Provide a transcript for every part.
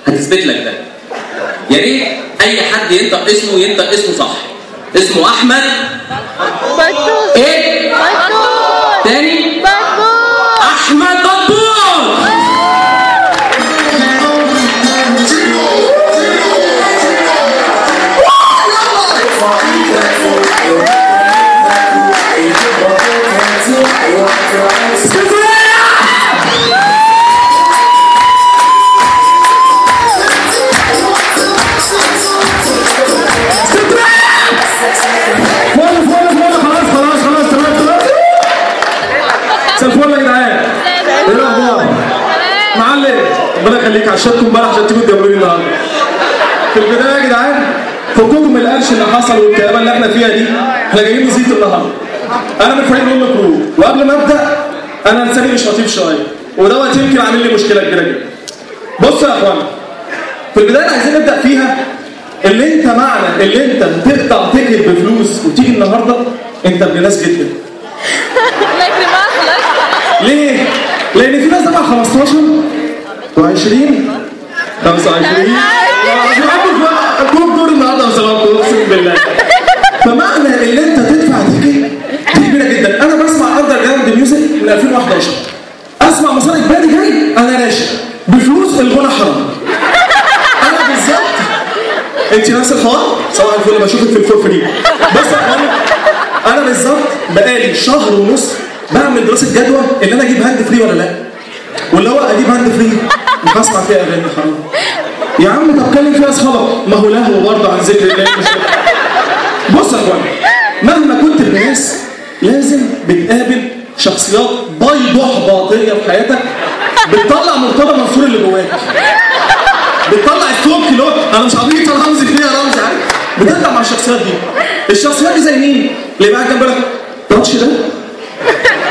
هتثبت لك ده. يا ريت اي حد ينطق اسمه ينطق اسمه صح. اسمه احمد بطوط. ايه؟ بطوط. تاني؟ بطوط. احمد بطوط. الفل يا جدعان. ايه الاخبار؟ معلم ربنا يخليك، عشانكم امبارح عشان تيجوا تجاملوني النهارده. في البداية يا جدعان فكوكم من القرش اللي حصل والكآبة اللي احنا فيها دي، احنا جايين نزيد النهارده. انا من فريق الام كرو، وقبل ما ابدا انا لساني مش لطيف شوية، ودوت يمكن عامل لي مشكلة كبيرة جدا. بصوا يا اخوانا، في البداية عايزين نبدا فيها اللي انت معنى اللي انت تقطع ticket بفلوس وتيجي النهارده انت ابن ناس جدا. ليه؟ لأن في ناس دفع 15 و20 25 جوب دور النهارده بصراحة اقسم بالله. فمعنى اللي انت تدفع ticket دي كبيرة جدا. انا بسمع underground music من 2011، اسمع مسار اجباري جاي انا راشق بفلوس، الغنى حرام. انا بالظبط انت نفس الحوار، صباح الفل بشوفك في ال for free. بس انا بالظبط بقالي شهر ونص بعمل دراسة جدوى ان انا اجيب hand free ولا لا، واللي هو اجيب hand free مش هسمع فيها اغاني حرام. يا عم طب كلم فيها اصحابك، ما هو لهو برضه عن ذكر الله. بص يا اخوانا، مهما كنت الناس لازم بتقابل شخصيات بيض باطيه في حياتك، بتطلع مرتضى منصور اللي جواك، بتطلع السمك اللي هو انا مش عبيط انا رمزي فيها رمزي، عارف؟ بتطلع مع الشخصيات دي. الشخصيات دي زي مين؟ اللي بقى جنب بالك تاتش ده؟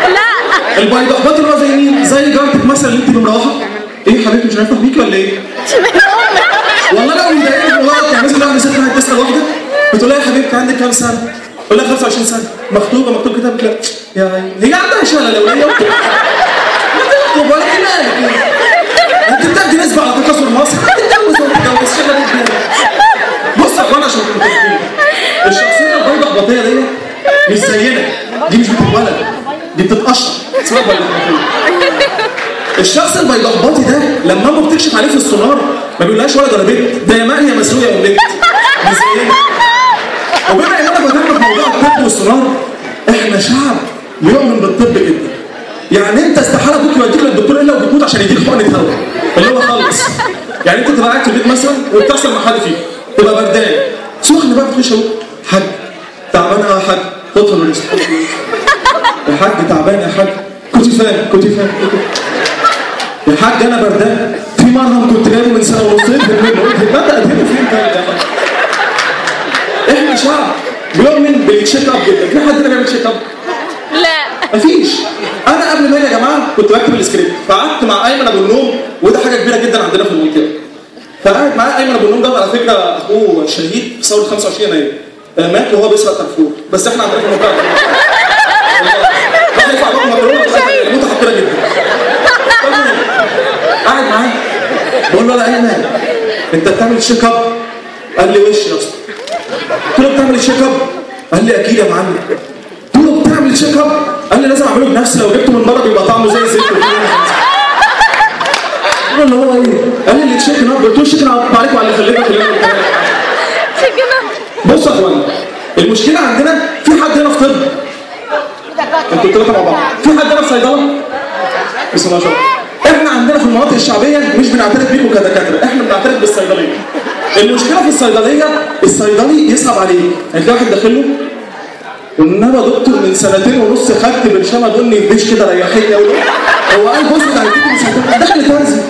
لا البيض اللي هو زي مين؟ زي جارتك مثلا اللي انت مروحة، ايه يا حبيبتي مش عارفه بيكي ولا ايه؟ والله لو مضايقني والله، يعني مثلا واحدة ست راحت تسال واحدة بتقول لها يا حبيبتي عندك كام سنة؟ تقول لها 25 سنة. مخطوبه؟ مكتوب كتابك؟ لا. يا عيني هي عندها شلل لو هي ما تخطب ولا كده، انت بتاخدي نسبه على تكاثر مصر، تتجوز ولا تتجوز شغله دي. بص يا اخوانا عشان نكون متفقين، الشخصية البيضاء دي مش زينا، دي مش بتتولد، دي بتتقشر، اسمها بيضاء. الشخص البيضاء ده لما امه بتكشف عليه في السونار ما بيقولهاش ولد ولا بنت، ده يا مقلي يا مسروق يا ولد، مش زينا. وبما اننا بدأنا في موضوع الطب والسونار، احنا شعب بيؤمن بالطب جدا. يعني انت استحالة ابوك يوديك للدكتور الا وبتموت عشان يديك حقنه هواء اللي هو خلص. يعني انت تبقى قاعد في البيت مثلا وبتحصل مع حد فيك تبقى بردان سخن بقى، بتخش اهو حاج تعبان يا حاج، ادخل وريست يا حاج تعبان يا حاج، كنت فاهم كنت فاهم يا حاج انا بردان، في مرهم كنت جايبه من سنة ونص بدا ادهنه فين ده يا حاج. احنا شعب بيؤمن بال check up جدا. في حد هنا بيعمل check up؟ لا مفيش. انا قبل ما اجي يا جماعة كنت بكتب السكريبت، فقعدت مع ايمن ابو النوم، وده حاجة كبيرة جدا عندنا في المنطقة. فقعد معاه ايمن ابو النوم ده، على فكرة اخوه شهيد في ثورة 25 يناير، مات وهو بيسرق كارفور، بس احنا عندنا في المنطقة راح يدفع بقى مكرونه موته حقيرة جدا. قاعد معاه بقول له يا ايمن انت بتعمل check up؟ قال لي وش يا اسطى. قلت له بتعمل check up؟ قال لي اكيد يا معلم. قلت له بتعمل check up؟ قال لي لازم اعمله بنفسي، لو جبته من بره بيبقى طعمه زي الزفت. قلت له اللي هو ايه؟ قال لي chicken up. قلت له chicken up عليكم وعلى اللي خليتك. بصوا يا اخوانا، المشكلة عندنا في حد هنا في طب؟ انتوا الثلاثة مع بعض، في حد هنا في صيدلة؟ بسم الله ما شاء الله. احنا عندنا في المناطق الشعبية مش بنعترف بيكم كدكاتره، احنا بنعترف بالصيدليه. المشكلة في الصيدلية، الصيدلي يصعب عليه، هتلاقي واحد داخل له والنبي يا دكتور من سنتين ونص خدت برشامه بني في بيش كده ريحتني قوي. هو قال بص ده هيديك من سنتين، دخل ترزي.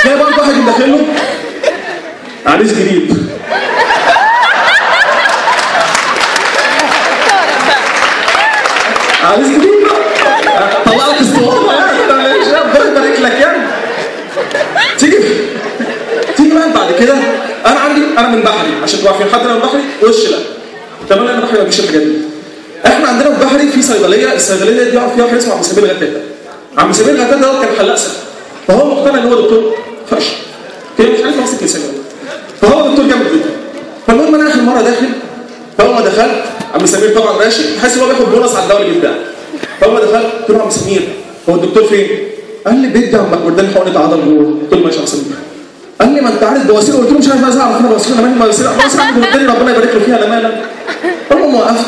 تلاقي برضه واحد داخل له عريس جديد. عريس جديد بقى طلع لك اسطوانة يعني، ربنا يبارك لك يعني. تيجي بقى بعد كده، انا عندي انا من بحري عشان تبقوا عارفين، حد انا من بحري وش لا تمام، انا بحري ما بجيش الحاجات دي. احنا عندنا في بحري في صيدلية، الصيدلية دي يعرف فيها واحد اسمه عم سمير غتاته. عم سمير غتاته ده كان حلاق سنة، فهو مقتنع ان هو دكتور فشل. فهو دكتور جامد جدا. فالمهم انا اخر مرة داخل، فاول ما دخلت عم سمير طبعا راشد، حاسس ان هو بياخد بونص على الدوري بتاعه. فاول ما دخلت قلت له عم سمير هو الدكتور فين؟ قال لي بيدي عم واداني حقنه عضل جوه. قلت له ماشي يا عم سمير. قال لي ما انت عارف بواسير؟ قلت له مش عارف، عايز اعرف انا بواسير، انا مالي بواسير، بواسير عندي اداني ربنا يبارك له فيها، انا مالي. المهم وقفت،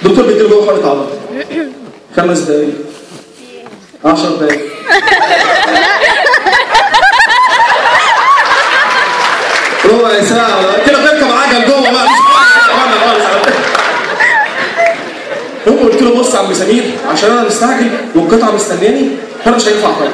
الدكتور بيديله جوه حقنه عضل 5 دقايق 10 دقايق ربع ساعة كده بيركب عجل جوه بقى، مش خالص. المهم قلت له بص يا عم سمير عشان انا مستعجل والقطعة مستنياني فانا مش هينفع اطول.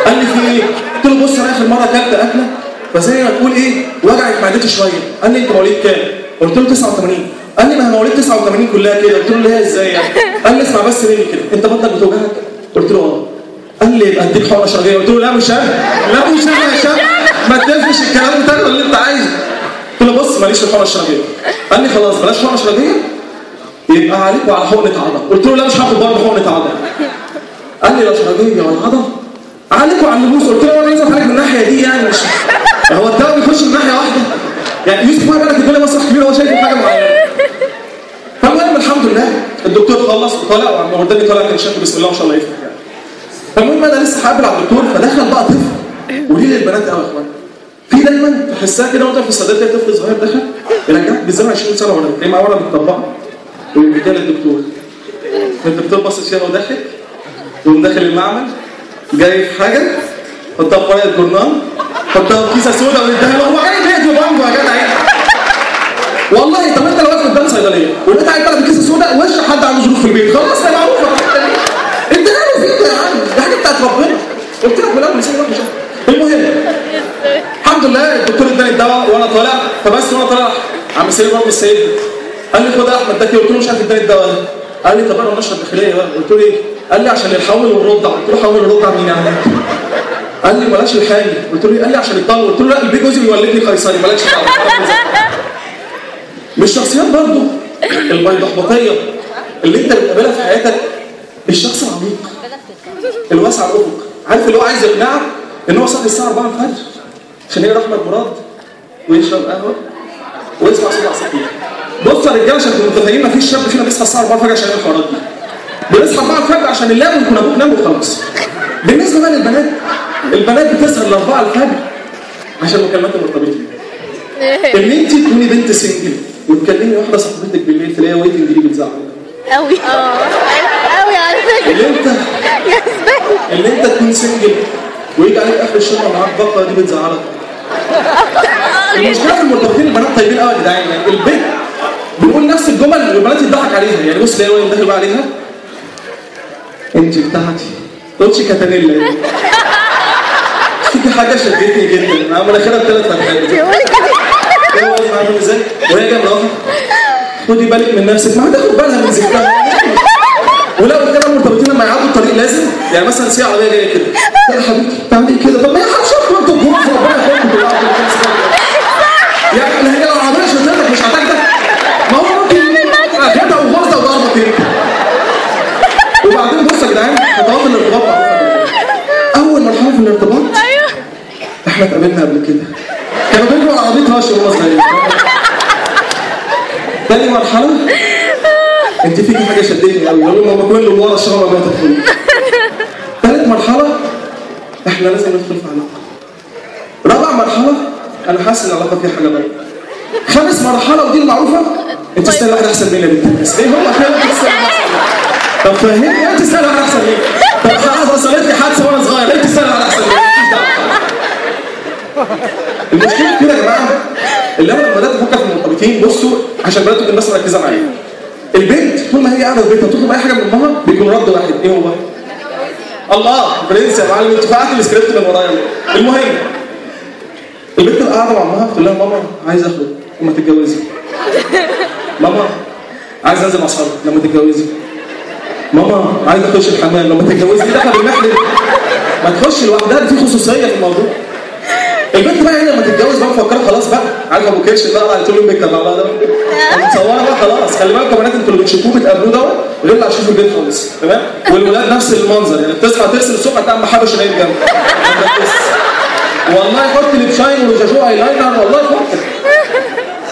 قال لي في ايه؟ قلت له بص انا اخر مرة اكلت اكلة فزي ما تقول ايه وجعت معدتي شوية. قال لي انت مواليد كام؟ قلت له 89. قال لي ما هي مواليد 89 كلها كده. قلت له اللي هي ازاي يعني؟ قال لي اسمع بس مني كده، انت بطنك بتوجعك؟ قلت له اه. قال لي يبقى اديك حقنه شرجيه. قلت له لا مش انا، لا مش انا يا شاب، ما تلفش الكلام بتاعك اللي انت عايزه. قلت له بص ماليش في الحقنة الشرجيه. قال لي خلاص بلاش حقنه شرجيه، يبقى عليك وعلى حقنه عضل. قلت له لا مش هاخد برضه حقنه عضل. قال لي لا شرجيه ولا عضل، عليك وعلى الناموس. قلت له انا لازم عليك من الناحية دي يعني، مش هو الدواء بيخش من ناحية واحدة يعني. يوسف ما بالك الدنيا مسرح كبير، هو شايف حاجة معينة. فالمهم الحمد لله الدكتور خلص وطلع، وعم ورداني طلع كان شكله بسم الله ما شاء الله يفرح يعني. فالمهم انا لسه هقابل على الدكتور، فدخل بقى طفل، وليه للبنات قوي يا اخوان، في دايما تحسها كده وانت في الصيدلية تلاقي طفل صغير دخل يرجعك بالزمن 20 سنة ورا، تلاقيه معاه ورقة متطبقه وبيديها للدكتور. الدكتور باصص فيها وضحك، وقوم داخل المعمل جايب حاجة حطها في ورقة جورنال، حطها في كيسه سودا ويديها له. هو جاي بيدي بانجو يا جدع ايه؟ والله طب انت لو واقف قدام صيدلية ولقيت عيل طالع بكيسه سودا وش حد عنده ظروف في البيت، خلاص ده معروفة الحتة دي، اديها له في ايده يا عم، دي حاجة بتاعت ربنا. قلت لك من اول سنة مش المهم الحمد لله الدكتور اداني الدواء وانا طالع. فبس وانا طالع عم سيد برضه السيد قال لي خد يا احمد ده كده. قلت له مش عارف اداني الدواء ده. قال لي طب انا النشرة الداخلية بقى. قلت له ايه؟ قال لي عشان الحامل والرضع. قلت له حامل والرضع مين يعني؟ قال لي بلاش الحامل. قلت له ايه؟ قال لي عشان الطلق. قلت له لا البيت جوزي بيولدني قيصري مالكش دعوه. من الشخصيات برضه البيضحبطيه اللي انت بتقابلها في حياتك الشخص العميق الواسع الافق، عارف اللي هو عايز يقنعك ان هو صاحي الساعة 4 الفجر عشان يقرا احمد مراد ويشرب قهوة ويسمع صوت عصافير. بصوا يا رجاله عشان تبقوا متفقين، مفيش شاب فينا بيصحى الساعة 4 الفجر عشان يعمل الحوارات دي. بنصحى 4 الفجر عشان ننام ويكون ابوك نام وخلاص. بالنسبة بقى للبنات، البنات بتسهر ل 4 الفجر عشان مكالمات المرتبطين. ان انت تكوني بنت single وتكلمي واحدة صاحبتك بالليل تلاقيها waiting دي بتزعل قوي قوي على فكرة. اللي انت تكون single ويجي عليك اخر الشهر معاك بقه دي بتزعلك. المشكلة في المرتبطين البنات طيبين قوي يا جدعان، يعني البنت بنقول نفس الجمل والبنات يضحك عليها، يعني بص تلاقي وين داخل بقى عليها انت بتاعتي دوتشي كاتانيلا يعني. في حاجة شدتني جدا، انا مناخيرها بثلاث فتحات. ايه ازاي؟ وهي جاية مروحة خدي بالك من نفسك، ما هتاخد بالها من زفتها. ولو كده المرتبطين لما يعدوا الطريق لازم يعني مثلا سي عربية جاية كده يا حبيبتي تعملي كده، طب ما هي هتشوف وانتوا الجروح ربنا يخليكم بالله. يعني هي لو العربية شدتك مش هتاخدك، ما هو ممكن كده وغرزه وضربه كده. وبعدين بصوا يا جدعان خطوات الارتباط معروفة. اول مرحلة في الارتباط ايوه احنا اتقابلنا قبل كده، كانوا بيجروا على عربية هاشم وهم صغيرين. تاني مرحلة انت فيكي حاجة شدتني قوي، يقولوا ماما كله ورا الشغلة ما تدخلي. تالت مرحلة احنا لازم ندخل في علاقة. رابع مرحلة انا حاسس ان العلاقة فيها حاجة غلط. خامس مرحلة ودي المعروفة انت تستاهل واحد احسن مني يا بنت الناس. ايه هو كده انت تستاهل واحد احسن مني؟ طب فهمني انت تستاهل واحد احسن مني؟ طب حصلت لي حادثه وانا صغير، انت تستاهل واحد احسن مني؟ مفيش دعوه. المشكلة كده يا جماعة اللي انا لما بدات افكر في المرتبطين، بصوا عشان بنات تكون بس مركزه معايا. البنت طول ما هي قاعدة في بيتها تطلب اي حاجة من امها بيكون رد واحد، ايه هو؟ الله برنس يا معلم، انت فقعت السكريبت من ورايا. المهم البنت اللي قاعدة مع امها بتقول لها ماما عايزه اخرج لما تتجوزي. ماما عايز انزل مع اصحابي لما تتجوزي. ماما عايزه اخش الحمام لما تتجوزي. دخل بالمحل ما تخش لوحدها، في خصوصية في الموضوع. البنت بقى هنا لما تتجوز بقى مفكرة خلاص بقى، عارفه ابو كرش اللي على طول يوم بيتكلم ده متصورة بقى خلاص. خلي بالكم يا بنات انتوا اللي بتشوفوه بتقابلوه دوت غير اللي هتشوفه في البيت خالص، تمام؟ والولاد نفس المنظر، يعني بتصحى تغسل الصبح هتلاقي عم حبش نايم جنبك. والله حط lip shine وجاجو ايلاينر والله حط.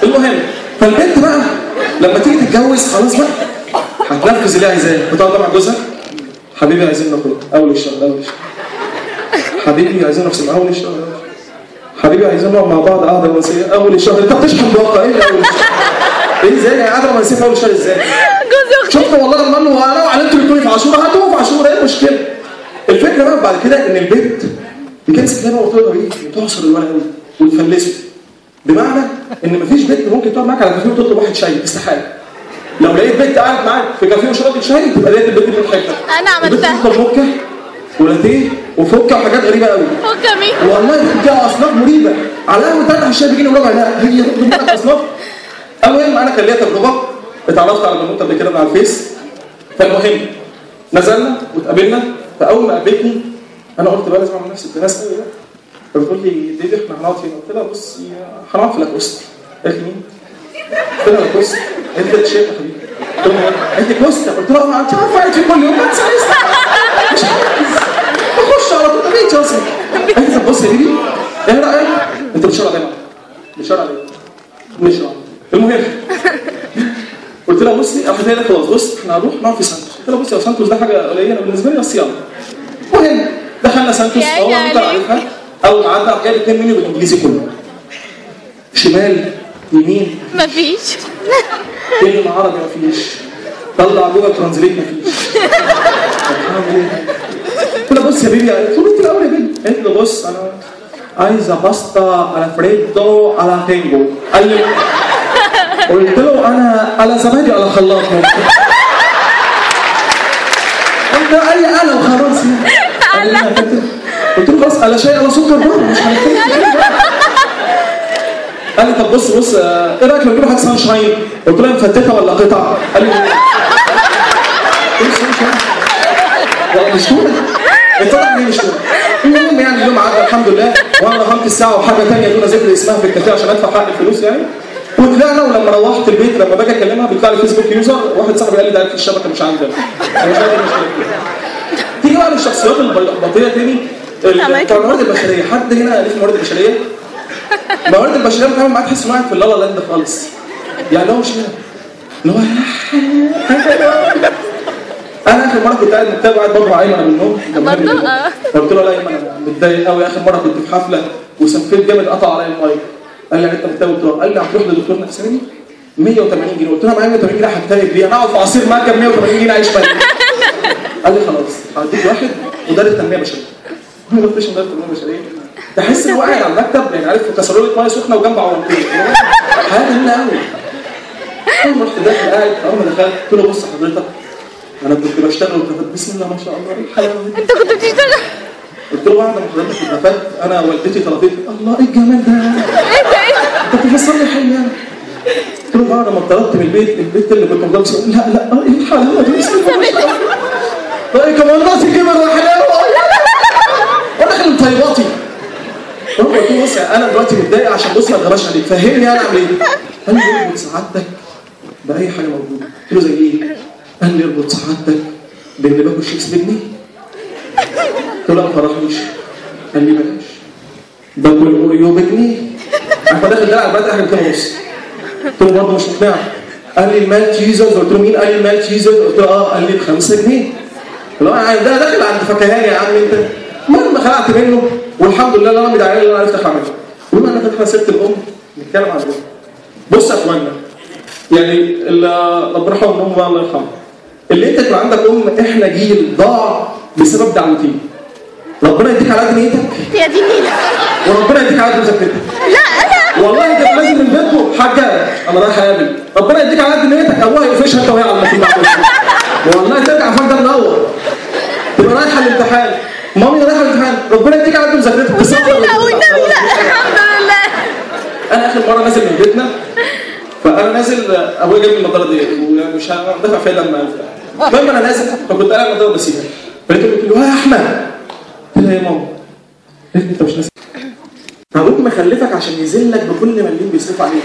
المهم فالبنت بقى لما تيجي تتجوز خلاص بقى هتنفذ اللي عايزاه، بتقعد مع جوزها حبيبي عايزين نخرج اول الشهر، اول الشهر حبيبي عايزين نفصل اول الشهر، حبيبي عايزين نقعد مع بعض قعدة رومانسية اول الشهر. انت بتشحن باقه ايه اول الشهر؟ ايه ازاي يعني قعدة رومانسية في اول الشهر ازاي؟ شفت والله لما قال له انا وعلمت اللي في عاشوره هاتوه في عاشوره، ايه المشكلة؟ الفكرة بقى بعد كده ان البنت بتمسك لعبه وتقعد ايه؟ وتعصر الولد قوي وتفلسه. بمعنى ان مفيش بنت ممكن تقعد معاك على كافيه وتطلب واحد شاي، استحالة. لو لقيت بنت قاعدة معاك في كافيه وشربت شاي تبقى لقيت البنت دي مضحكة. انا عملتها. بتطلب موكا ولاتيه وفوكا وحاجات غريبة قوي. فوكا مين؟ والله فوكا اصناف مريبه، على قهوة تفتح الشاي بجنيه وربع، لا هي تطلب منك اصناف. المهم انا كان ليا تجربه، اتعرفت على بنوته قبل كده من على الفيس. فالمهم نزلنا واتقابلنا، فاول ما قابلتني انا قلت بقى لازم اعمل نفسي الناس قوي ده. فبتقول لي ديدي احنا هنقعد فين؟ قلت لها بصي هنقعد في لاكوست. قالت لي مين؟ قلت لها لاكوست. قالت لي شايف يا حبيبي. قلت لها قالت لي كوستا. قلت لها انت عارفه قاعد فين كل يوم؟ ما تساليش مش عايز بخش على طول بيت اصلا. قالت لي طب بص يا بيبي ايه رايك؟ انت بتشرب ايه؟ بتشرب ايه؟ بنشرب. المهم قلت لها بصي، راحت قالت لي خلاص بص احنا هنروح نقعد في سانتوس. قلت لها بصي يا سانتوس ده حاجة قليله بالنسبة لي بس يلا. المهم دخلنا سانتوس، اول ما انت عارفها اول ما عدى جاي 2 منيو بالانجليزي كله، شمال يمين مفيش، كلمة عربي مفيش، طلع Google Translate مفيش. طب ايه؟ قلت لها بص يا baby، قلت له انت الاول يا baby. قالت له بص انا عايزه باستا الفريدو على تانجو. قال لي قلت له انا على زبادي على خلاط ممكن. انت قال لي انا وخلاص يعني. قلت له خلاص على شاي على سكر برضه مش هنتكلم. قال لي طب بص بص ايه رايك لو نجيب حاجة سانشاين؟ قلت له مفتته ولا قطع؟ قال لي ايه سانشاين؟ والله مش تونه. اتضح ان هي مش تونه. المهم يعني اليوم عدى الحمد لله، وانا رهنت الساعة وحاجه ثانية دون ذكر اسمها في الكافيه عشان ادفع حق الفلوس يعني. وطلعنا، ولما روحت البيت لما باجي اكلمها بيطلع لي فيسبوك user، واحد صاحبي قال لي ده في الشبكة مش عندنا. انا مش عارف المشكلة. تيجي بقى للشخصيات البطيئة تاني بتاع الموارد البشرية. حد هنا ليه في الموارد البشرية؟ الموارد البشرية بتعمل معاك تحس انه قاعد في ال La La Land خالص. يعني هو مش هنا. اللي هو انا اخر مرة كنت قاعد مكتب قاعد برضه مع ايمن من النوم. برضه؟ قلت له لا ايمن انا متضايق قوي، اخر مرة كنت في حفلة وسفيت جامد قطع عليا المايك. قال لي انت متضايق؟ قلت له. قال لي هتروح لدكتور نفساني 180 جنيه. قلت له معايا 180 جنيه هكتئب ليه؟ انا اقعد في عصير مركب 180 جنيه عايش ملك. قال لي خلاص هديك واحد مدرب تنمية بشرية. ما قلتش مدرب تنمية بشرية، تحس ان هو قاعد على المكتب يعني عارف كسرولة مية سخنة وجنب عوامتين. حاجة جميلة قوي. اول ما رحت داخل قاعد، اول ما دخلت قلت له بص حضرتك انا كنت بشتغل واترفدت، بسم الله ما شاء الله ايه الحلاوة دي؟ انت كنت بتشتغل؟ قلت له بعد ما حضرتك اترفدت انا والدتي طلبتني. الله ايه الجمال ده؟ ايه ده ايه ده؟ انت بتفسر لي حلمي انا. قلت له بعد ما اتطردت من البيت، البيت اللي كنت مضرب لا لا ايه الحلاوة دي؟ بسم الله ما شاء الله. ايه كمان راسي كبر وحلاوة. وانا داخل طيباتي. قلت له بص انا دلوقتي متضايق عشان بص ما اتغلاش عليك، فهمني انا اعمل ايه؟ قال لي اربط سعادتك باي حاجة موجودة. قلت له زي ايه؟ قال لي اربط سعادتك بان باكل شيبس بجنيه. قلت له لا ما فرحنيش. قال لي بلاش، باكل اوريو بجنيه. انا داخل دلع البلد احنا 200 ونص. قلت له برضه مش مقنع. قال لي المالتيزرز. قلت له مين؟ قال لي المالتيزرز. قلت له اه. قال لي ب 5 جنيه. قلت له ده داخل عند فكهاني يا عم انت. المهم خلعت منه والحمد لله اللي انا مدعي اللي انا عرفت اخلع منه. وبما ان فتحنا سيره الام نتكلم عن الام. بص يا اخوانا، يعني ربنا يرحمه الام بقى الله يرحمه. اللي انت يكون عندك ام، احنا جيل ضاع بسبب دعوتين. ربنا يديك على قد نيتك يا دي النيله، وربنا يديك على قد مذاكرتك. لا والله انت لازم من بيتكم حاجة انا رايح اقابل، ربنا يديك على قد نيتك، ابوها يقفشها انت وهي على المكتب. والله ترجع فجأة منور، تبقى رايحة الامتحان، مامي رايحة الامتحان، ربنا يديك على قد مذاكرتك. والنبي لا، والنبي لا، الحمد لله. انا اخر مرة نازل من بيتنا، فانا نازل ابويا جاب لي النضارة دي ومش هدفع فيها لما المهم انا نازل، فكنت قاعد النضارة بسيبها، فلقيته بيقول لي يا احمد. قلت لها يا ماما. قالت لي انت مش نازل؟ ابوك مخلفك عشان يذلك بكل مليم بيصرف عليك.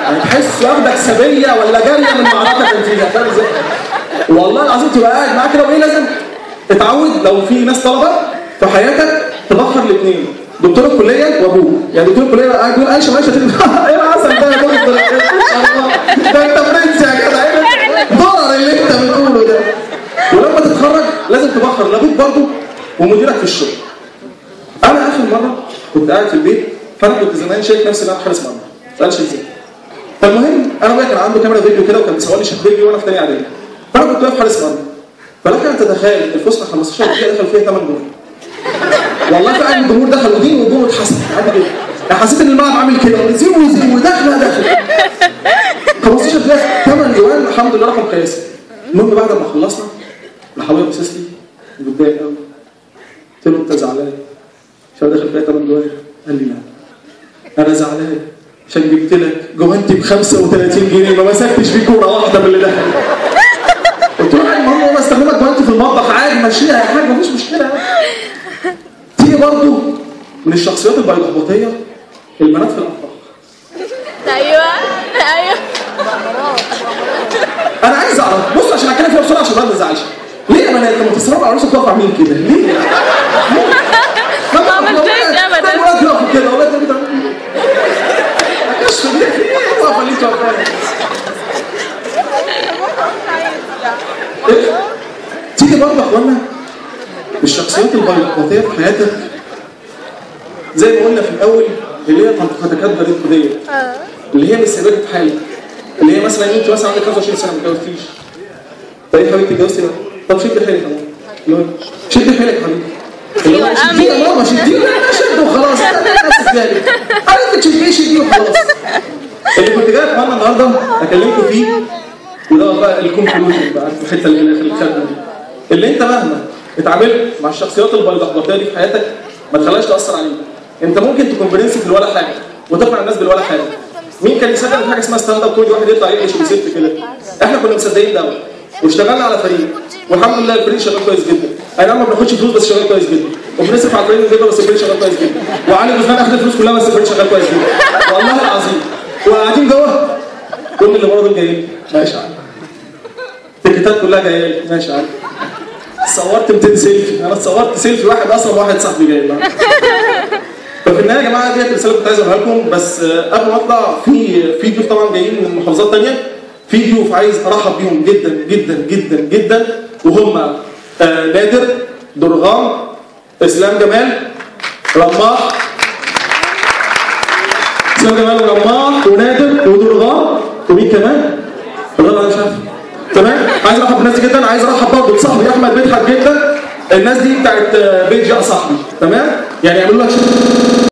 يعني تحس واخدك سبية ولا جارية من معركة كان فيها، فاهم ازاي؟ والله العظيم تبقى قاعد معاك كده. وايه لازم تتعود لو في ناس طلبه في حياتك تبخر الاثنين، دكتور الكلية وابوه، يعني دكتور الكلية بقى قاعد يقول عايشه عايشه ايه العسل ده يا دكتور؟ ده انت برنس يا جدع، ايه الضرر اللي انت بتقوله ده؟ ولما تتخرج لازم تبخر لابوك برضه ومديرك في الشغل. انا اخر مرة كنت قاعد في البيت، فانا كنت زمان شايف نفسي ان انا حارس مرمى، ما تسالش ازاي. فالمهم انا ابويا كان عنده كاميرا فيديو كده وكان بيصورني فيديو وانا في ثانية اعدادي، فانا كنت واقف حارس مرمى. فلك ان تتخيل الفسحة 15 دقيقة دخل فيها 8 جول. والله فعلا الجمهور دخل ودين والجمهور اتحسن عادي جدا. انا حسيت ان الملعب عامل كده زيرو زيرو وداخله داخل 15 دقيقة 8 جوان، الحمد لله رقم قياسي. المهم بعد ما خلصنا راح ابويا باصص لي متضايق قوي. قلت له انت زعلان عشان داخل فيها 8 جوان؟ قال لي لا انا زعلان عشان جبت لك جوانتي ب 35 جنيه ما مسكتش فيه كورة واحدة من اللي دخل. قلت له عادي، ما هو انا استخدمك جوانتي في المطبخ عادي، ماشيها يا حاج مفيش مشكلة. تيجي برضه من الشخصيات البيضحبطيه البنات في الافراح. ايوه ايوه. انا عايز اعرف، بص عشان اتكلم فيها بسرعة عشان ما تزعلش. ليه يا بنات لما تتصوروا على عروسه بتقفوا عاملين كده؟ ليه؟ ما عملتش ابدا. الولاد يقفوا كده، الولاد كده. كشف ليه؟ في ايه واقفة ليه واقفة؟ تيجي برضه يا اخوانا الشخصيات البيضاء في حياتك زي ما قلنا في الاول، اللي هي تتكدر القضية، اللي هي مش سايباك في حالك، اللي هي مثلا انت مثلا عندك 25 سنة ما اتجوزتيش. طيب يا حبيبتي اتجوزتي بقى؟ طب شدي حيلك يا ماما، شدي حيلك يا حبيبتي. شدي يا ماما، شدي، شد وخلاص، نفسك ذلك. عايزك تشدي شدي وخلاص. اللي كنت جاي اتمنى النهارده اكلمكم فيه، وده بقى ال conclusion بقى في الحتة اللي في الخدمة دي، اللي انت مهما اتعاملت مع الشخصيات البيضاء دي في حياتك ما تخليهاش تاثر عليك. انت ممكن تكون برنس في الولا حاجة وتقنع الناس بالولا حاجة. مين كان يصدق ان في حاجة اسمها stand up comedy واحد يطلع يقلش ويسف كده؟ احنا كنا مصدقين ده واشتغلنا على فريق، والحمد لله الفريق شغال كويس جدا. اي نعم ما بناخدش فلوس بس شغال كويس جدا، وبنصرف على الفريق جدا بس الفريق شغال كويس جدا، وعلي جزمان اخد الفلوس كلها بس الفريق شغال كويس جدا، والله العظيم. وقاعدين جوه كل اللي ورا دول جايين ماشي عادي، التيكيتات كلها جاية لي ماشي عادي. صورت 200 سيلفي، انا اتصورت سيلفي واحد اصلا واحد صاحبي جاي لنا. ففي النهاية يا جماعة ديت الرسالة كنت عايز اقولها لكم. بس قبل ما اطلع في ضيوف طبعا جايين من محافظات ثانية، في ضيوف عايز ارحب بيهم جدا جدا جدا جدا، وهم نادر، درغام، اسلام جمال، رماح. اسلام جمال ورماح ونادر ودرغام ومين كمان؟ والله انا مش عارف. تمام؟ عايز ارحب بالناس دي جدا، عايز ارحب برضه بصاحبي احمد مدحت جدا. الناس دي بتاعت بيج يا صاحبي، تمام؟ يعني يعملوا لك